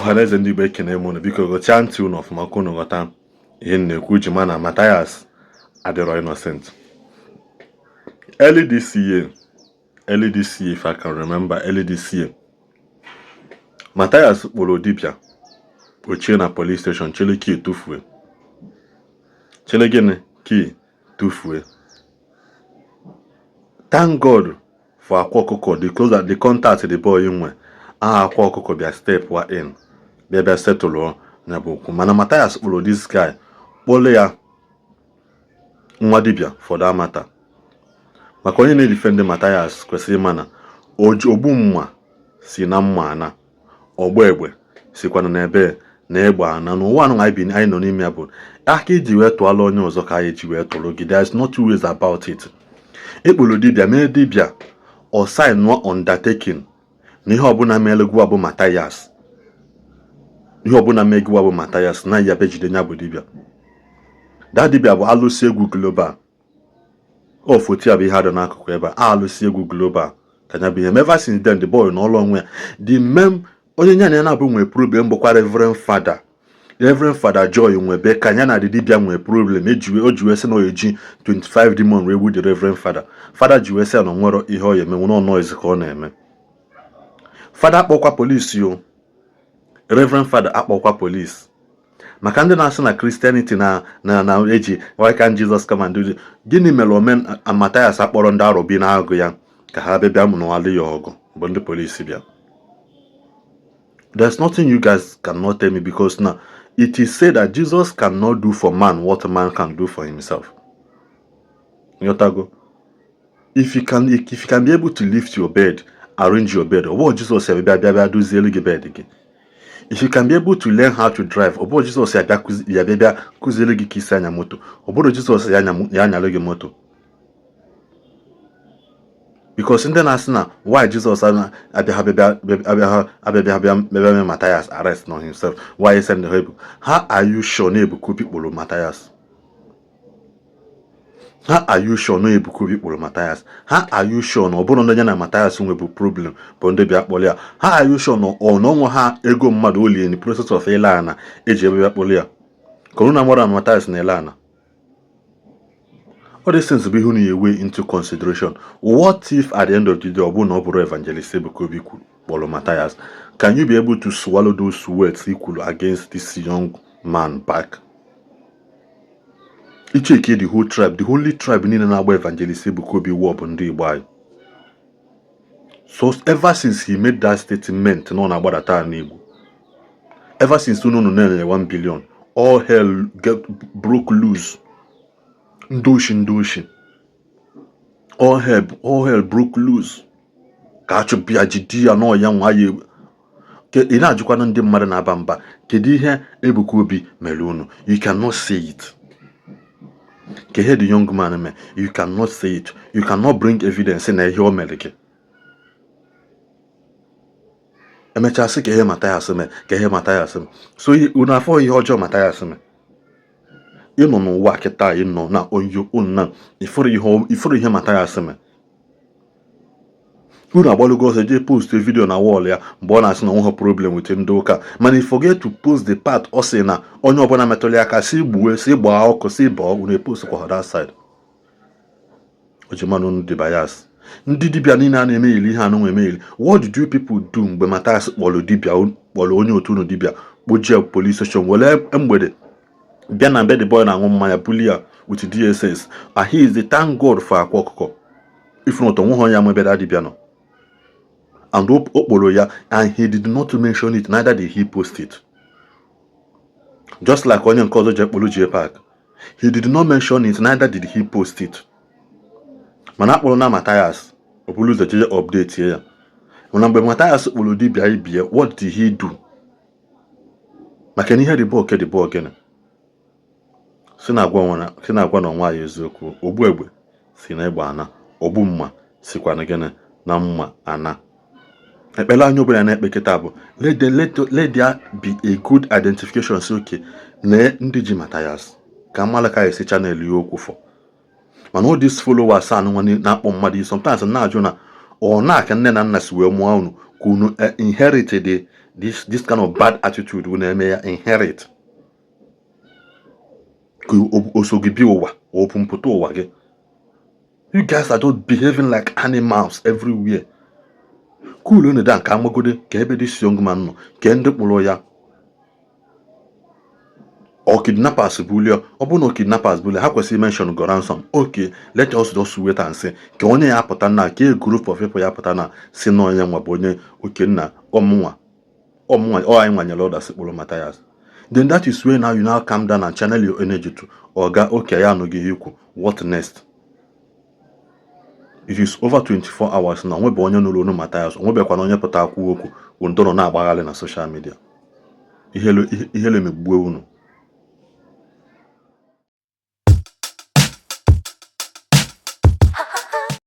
Ọhaneze ndị Igbo, ekene m unu. Biko gụchaa ntị unu ọfụma ka unu ghọta ihe m na-ekwu ji ma na Mathias adịrọ innocent. Early this year, early this year, if I can remember, early this year, Mathias kpọrọ dibịa kpochie na police station, chele key tụfue, chele gịnị key tụfue. Thank God for Akwa Ọkụkọ, the closer the contact the boy nwe aha Akwa Ọkụkọ bịa step in, bịa settle ya bụ okwu. Mana Mathias kpọrọ this guy, kpọrọ ya nwa dibịa for that matter, maka onye na-edefend Mathias kwesịrị ịma na ogbu mma si na mma ana, ọgba egbe sikwana n'ebe na egbe ana. N'ụwa anụ anyị bi, anyị nọ n'ime ya, bụ aka iji wee tụọla onye ọzọ ka anyị ji wee tụrụ gị. There is no two ways about it. Ekpuru dibịa mee dibịa ọ sign nụọ undertaking na ihe ọbụla mere gụwa bụ Mathias, ihe ọbụla mee gụwa bụ Mathias, na ya bejide ya bụ dibịa. That dibịa bụ Alụsị Egwu Global. Ọ foto ya bụ ihe adị n'akụkụ ebe a, Alụsị Egwu Global ka ya bụ ihe. Ever since then, the boy n'ọlụ onwe ya. The main onye ya na ya na-abụ nwee problem bụkwa Reverend Father, Reverend Father Joy Nwebe, ka ya na the dibịa nwee problem ejiwe o ji wee sị na ọ eji 25 demon wee gbu the Reverend Father. Father ji wee sị ya na nwere ihe ọ ya emenwu na noise ka ọ na-eme. Father akpọkwa polisi o, Reverend Father akpọkwa polisi, maka ndị na-asị na Christianity na eji "Why can't Jesus come and do this?" Gịnị mere omen Mathias akpọrọ ndị arọbi na-agụ ya ka ha bịa bịa nụwalụ ya ọgụ mgbe ndị polisi bịa? There's nothing you guys cannot tell me, because now it is said that Jesus cannot do for man what man can do for himself. Yotago. If you can be able to lift your bed, arrange your bed, ọ bụghị Jizọs ya bịa bịa bịa dozielu gị bed gị. If you can be able to learn how to drive, ọ bụrụ Jizọs ya bịa ya bịa bịa kụziere gị ka isi anya moto, ọ bụrụ Jizọs ya anyalụ gị moto. Because ndị na-asị na why Jizọs abịa bịa abịa abịa bịa bịa bịa mee Matthias arrest on himself, why send ha Ebu? How are you sure na Ebuka Obi kpụrụ Matthias? How are you sure na Ebuka Obi kpụrụ Matthias? How are you sure na ọ bụrụ ndị ya na Matthias nwebu problem bụ ndị bịa kpọrọ ya? How are you sure na ọ na ọnwa ha ego mmadụ olie in the process of ịla ana eji ebe bịa kpọrọ ya, ka unu na-amara na Matthias na-ele ana? All these things bụ ihe unu ewe into consideration. What if at the end of the day, ọ bụrụ na ọ bụrụ Evangelist Ebuka Obi kpọrọ Matthias, can you be able to swallow those words he kwuru against this young man back? Icheke the whole tribe, the only tribe niile na-agba Evangelist Ebuka Obi war bụ ndị Igbo anyị. So ever since he made that statement na ọ na-agbadata n'Igbo, ever since unu na-enye 1 billion, all hell get broke loose. Ndị oshi, ndị oshi, all hell broke loose ka achụpụ ya, jide ya n'ọya nwa ya. Ị na-ajụkwana ndị mmadụ na-aba mba, kedu ihe Ebuka Obi mere unu? You cannot say it. Ka ihe the young man mee, you cannot say it. You cannot bring evidence na ihe o mere gị. Emechaa sị ka ihe Mathias mee, ka ihe Mathias mee. So unu afọ ihe ọjọọ Mathias mee, ịnọ n'ụwa kịta, ịnọ na oyo na ifuru ihe Mathias mee, unu agbalụgo ọsọ jee post video na wall ya mgbe ọ na-asị na onweghị problem with ndị ụka. Mana you forget to post the part ọ sị na onye ọbụla metụrụ ya aka si gbue, si gbaa ọkụ, si bọọ. Unu epost kwa that side. Ojimanụ, unu dị bias. Ndị dibịa niile a na-emegheli ihe anụnwa emegheli, what did you people do mgbe Mathias kpọrọ dibịa, kpọrọ onye otu unu dibịa, kpojie police station, were mgbede bịa na be the boy na-aṅụ mmanya, bulie ya with DSS? And he is the, thank God for Akwa Ọkụkọ. If not, onweghị onye ama ebe that dibịa nọ. And o kpọrọ ya and he did not mention it, neither did he post it, just like onye nke ọzọ je kpọrọ J Park. He did not mention it, neither did he post it. Mana akpọrọ na Mathias, ọ bụrụ ụzọ jeje update ya. Mana mgbe Mathias kpọrọ dibịa ibie, what did he do? Maka na ihe dị bụ oke dị bụ ogene si na-agwa na onwe ya eziokwu. Ogbu egbe si na egbe ana, ogbu mma sikwa na gịnị na mma ana. Ekpere anya ọbụla na-ekpe kịta bụ let there be a good identification, si oke lee ndị ji Mathias ka mmalụ ka esi channel ya okwu fọ. Mana all these followers anụ na-akpọ mmadụ, sometimes na-ajụ na ọ na-aka nne na nna si wee mụọ unu ka unu inherit the This kind of bad attitude na-eme ya inherit ka o so gị bịa ụwa, opu mpụta ụwa gị. You guys are just behaving like animals everywhere. Cool unu down ka amagode ka ebe this young man nọ, ka ndị kpụrụ ya. Ọ kidnappers bulie, ọ bụrụ na kidnappers bulie, ha kwesịrị mention go ransom. Okay, let us just wait and see ka onye ya apụta na ka a group of people ya pụta na si na onye nwa bụ onye oke nna ọmụnwa ọmụnwa ọ anyị nwanyere order si kpụrụ Matthias. Then that is when now you now calm down and channel your energy to oga. Okay, ya anụghị ihe ikwu. What next? It is over 24 hours na onwebe onye nụrụ onu Matthias, onwebekwana onye pụta akwụ okwu. Ndọrọ na-agbagharị na social media, ihele megbue unu.